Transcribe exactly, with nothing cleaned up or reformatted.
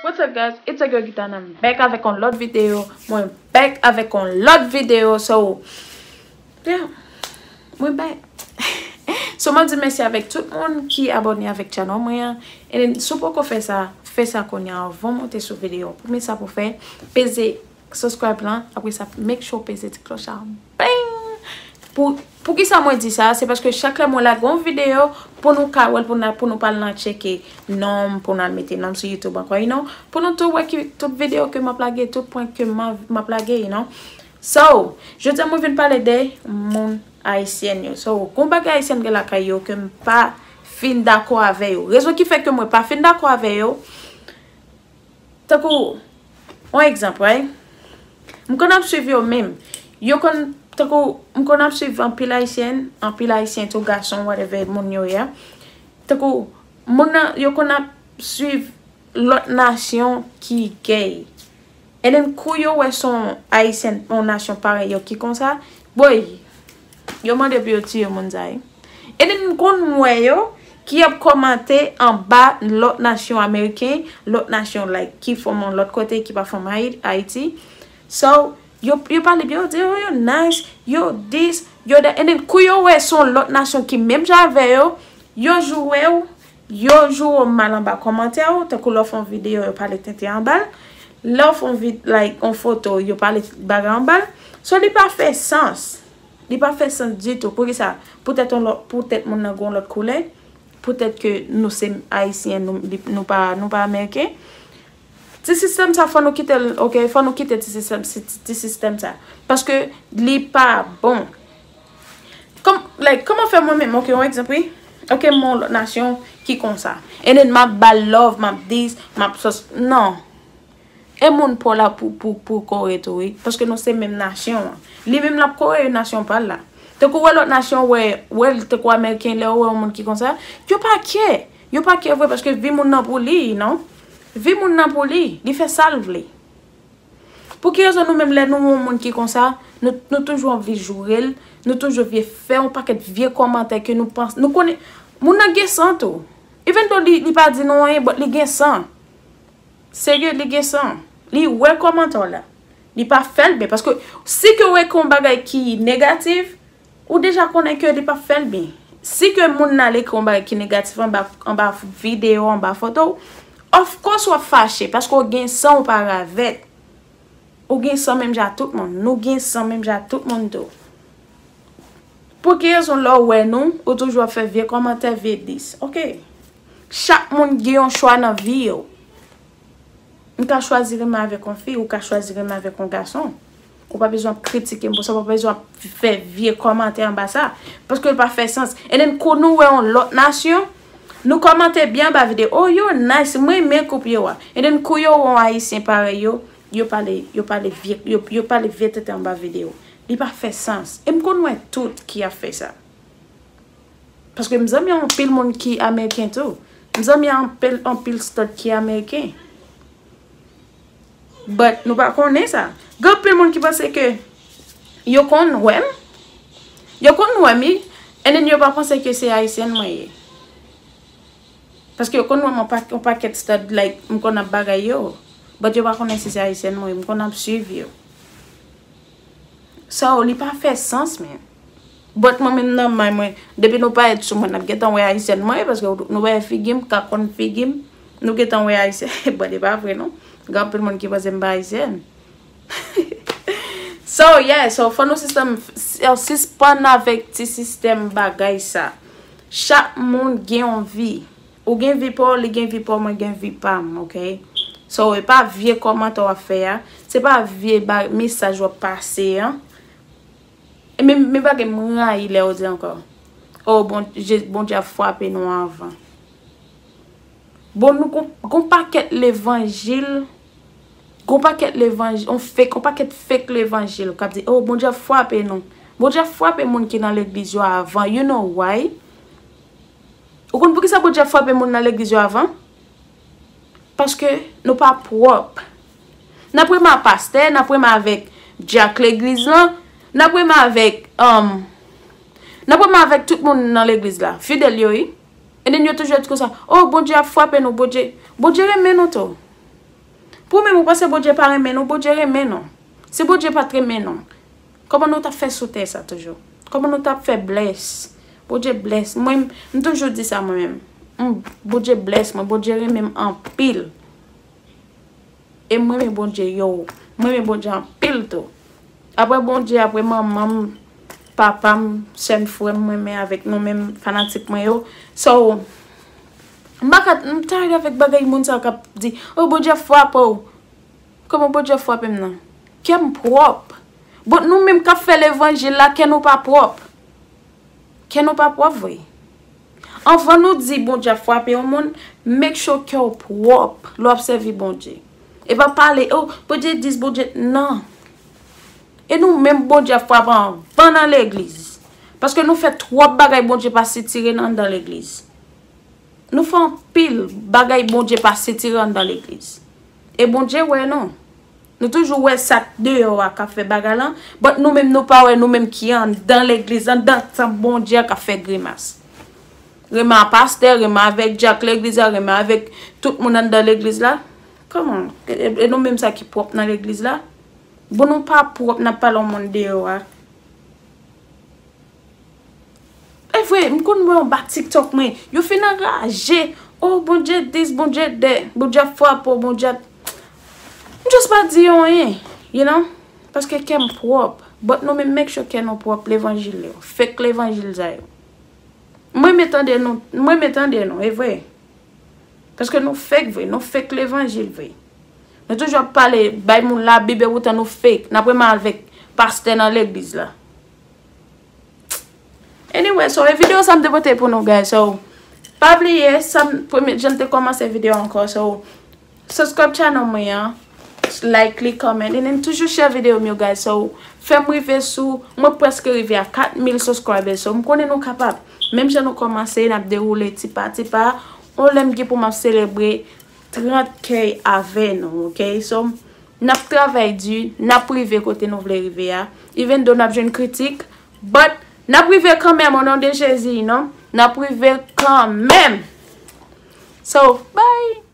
What's up, guys? It's your girl Gitana. I'm back avèk yon lòt videyo. Mwen back avèk yon lòt videyo. So, yeah, mwen back. So, mwen di mèsi avèk tout moun ki abòne avèk channel mwen an. E si w poko fè sa, fè sa kounye a anvan w monte sou videyo. Premye sa pou fè, peze subscribe lan. Apre sa, make sure w peze ti klòch la. Bang! Pou, poukisa mwen di sa? Se paske chak lè mwen lage yon videyo, pou nou ka wè l, pou nou, pou nou pa al nan tcheke non m, pou nou al mete non m sou YouTube ankò, you know? Pou nou tou wè ki tout videyo ke m ap lage, tout prank ke m ap, m ap lage, you know? So, jodi a mwen vin pale de moun ayisyèn yo. So, gon bagay ayisyèn gen lakay yo ke m pa fin dakò avè yo. Rezon ki fè ke mwen pa fin dakò avè yo, tankou, yon egzanp, right? M konn ap swiv yo menm. Yo konn, tankou, m konn ap swiv anpil ayisyèn, anpil ayisyen tou, gason, whatever, moun yo ye a. Tankou, moun nan, yo konn ap swiv lòt nasyon ki gay. And then, kou yo wè se yon ayisyèn, yon nasyon parèy yo ki konsa, boy, yo mande pou yo tiye moun sa yo. And then, m konn wè yo ki ap kòmante anba lòt nasyon ameriken, lòt nasyon, like, ki fòm yon lòt kote, ki pa fòm Hayi-, Ayiti. So, yo, yo pale byen, yo di, "Oh, yo nice, yo this, yo that." And then, kou yo wè se yon lòt nasyon ki menm jan avè yo, yo joure w, yo joure w mal anba kòmantè w, tankou lè w fè yon videyo, yo pale tenten anba l. Lè w fè yon vid-, like, yon foto, yo pale bagay anba l. So, li pa fè sans. Li pa fè sans ditou. Poukisa? Poutèt yon lòt, poutèt moun nan gen yon lòt koulè. Poutèt ke nou se ayisyen, nou, li, nou pa, nou pa ameriken. Ti sistèm sa, fò nou kite l, oke? Fò nou kite ti sistèm, ti, ti, ti sistèm sa. Paske li pa bon. Kòm, like, kòman fè mwen menm, oke, yon egzanp, wi. Oke, m yon lòt nasyon ki konsa. And then, m ap ba l love, m ap this, m ap sos. Non. E moun pa w la pou, pou, pou kore tou, wi. Paske nou se menm nasyon an. Li menm l ap kore nasyon pa l la. Tankou wè lòt nasyon, wè, wè l tankou ameriken, lè yo wè yon moun ki konsa, yo pa kè. Yo pa kè vre, paske vi moun nan pou li, non? Vi moun nan pou li. Li fè sa l vle. Pou ki rezon nou menm lè nou wè yon moun ki konsa, nou, nou toujou anvi joure l, nou toujou vye fè yon pakèt vye kòmantè ke nou panse, nou konnen, moun nan gen san tou. Even though li, li pa di nou anyen, but li gen san. Serye, li gen san. Li wè kòmantè w la. Li pa fè l byen, paske si ke w wè ke yon bagay ki negatif, ou deja konnen ke li p ap fè l byen. Si ke moun nan al ekri yon bagay ki negatif anba, anba videyo, anba foto w, of course w ap fache, paske w gen san, w pa ravèt. Ou gen san menm jan ak tout moun. Nou gen san menm jan ak tout moun tou. Pou ki rezon lè w wè nou, ou toujou ap fè vye kòmantè, vye dis? Oke. Chak moun gen yon chwa nan vi yo. M ka chwazi renmen avèk yon fi, ou ka chwazi renmen avèk yon gason. Ou pa bezwen ap kritike m pou sa, ou pa bezwen ap fè vye kòmantè anba sa. Paske l pa fè sans. And then kou nou wè yon lòt nasyon, nou kòmante byen anba videyo. Oh, yo nice, mwen renmen koup yo a. And then kou yo wè yon ayisyen parèy yo, yo pale, yo pale vye, yo, yo pale vye tenten anba videyo. Li pa fè sans. E m konn wè tout ki ap fè sa. Paske m zanmi anpil moun ki ameriken tou. M zanmi anpil, anpil stud ki ameriken. But nou pa konnen sa. Gen anpil moun ki panse ke yo konn wè m. Yo konn wè m, wi. And then yo pa panse ke se ayisyèn mwen ye. Paske yo konn wè m yon pa-, yon pakèt stud, like, m konn ap bagay yo. But yo pa konnen si se ayisyèn mwen ye. M konn ap swiv yo. So, li pa fè sans, man. But mwen menm nan may mwen, depi nou parèt sou mwen, n ap gentan wè ayisyèn mwen ye, paske nou wè figi m, ka konn figi m, nou gentan wè ayisyèn. But e pa vre, non. Gen anpil moun ki panse m pa ayisyèn. So, yeah, so, fò nou sistèm, sispann avèk ti sistèm bagay sa. Chak moun gen yon vi. Ou gen vi pa w, li gen vi pa w, mwen gen vi pa m, oke? So, e pa vye kòmantè w ap fè a, se pa vye ba-, mesaj w ap pase an. E men, men bagay m rayi lè yo di ankò, "Oh, bon, Je-, Bondye ap frape nou anvan." Bon, nou gon, gon pakèt levanjil, gon pakèt levanjil, on fake, on pakèt fake levanjil k ap di, "Oh, Bondye ap frape nou." Bondye ap frape moun ki nan legliz yo avan. You know why? Ou konn poukisa Bondye ap frape moun nan legliz yo avan? Paske nou pa pwòp. N ap renmen ak pastè, n ap renmen avèk dyak legliz lan, n ap renmen avèk, um, n ap renmen avèk tout moun nan legliz la. Fidèl yo, wi. And then yo toujou ap di konsa, "Oh, Bondye ap frape nou, Bondye, Bondye renmen nou tou." Pou menm ou panse Bondye pa renmen nou, Bondye renmen nou. Si Bondye pa t renmen nou, kòman nou t ap fè sou tè sa toujou? Kòman nou t ap fè blès? Bondye blès. Mwen, m toujou di sa mwen menm. M, Bondye blès mwen, Bondye renmen m anpil. E m renmen Bondye yo. M renmen Bondye anpil tou. Apre Bondye, apre manman m, papa m, sè m, frè m, mwen renmen avèk nou menm fanatik mwen yo. So, m pa ka, m tired avèk bagay moun sa k ap di, oh, Bondye ap frape w. Kòman Bondye ap frape m nan? Kè m pwòp. But nou menm k ap fè levanjil la, kè nou pa pwòp. Kè nou pa pwòp vre. Anvan nou di Bondye ap frape yon moun, make sure kè w pwòp lè w ap sèvi Bondye. E pa pale, oh, Bondye dis, Bondye, non. E nou menm Bondye ap frape anvan nan legliz. Paske nou fè twòp bagay Bondye pa sitire nan anndan legliz. Nou fè anpil bagay Bondye pa sitire anndan legliz. E Bondye wè nou. Nou toujou wè sa k deyò a k ap fè bagay lan, but nou menm nou pa wè nou menm ki anndan legliz, anndan tanp Bondye a k ap fè grimas. Renmen a pastè, renmen avèk dyak legliz la, renmen avèk tout moun anndan legliz la. Kòman? E, e, e nou menm sa ki pwòp nan legliz la? Bon, nou pa pwòp, n ap pale yon moun deyò a. E vre, m konn wè anba TikTok mwen, yo fin anraje. Oh, Bondye dis, Bondye dè, Bondye ap frape w, Bondye ap. M just pa di yo anyen, you know? Paske kè m pwòp. But nou menm make sure kè nou pwòp levanjil yo. Fake levanjil sa yo. Mwen renmen tande nou, mwen renmen tande nou, e vre. Paske nou fake vre, nou fake levanjil vre. Nou toujou ap pale, bay moun Labib, epoutan nou fake. N ap renmen avèk pastè nan legliz la. Anyway, so, e videyo sa m te pote pou nou, guys. So, pa bliye, sa m, premye jan m te kòmanse videyo ankò. So, subscribe channel mwen an, like li, comment, and then toujou share videyo m yo, guys. So, fè m rive sou, mwen prèske rive a kat mil subscribers. So, m konnen nou kapab. Menm jan nou kòmanse, n ap dewoule ti pa ti pa. On lè m gen pou m ap selebre trant K avè nou, ok? So, n ap travay di, n ap rive kote nou vle rive a. Even though n ap jwenn kritik, but n ap rive kanmenm, o non de Jezi, non? N ap rive kanmenm. So, bye!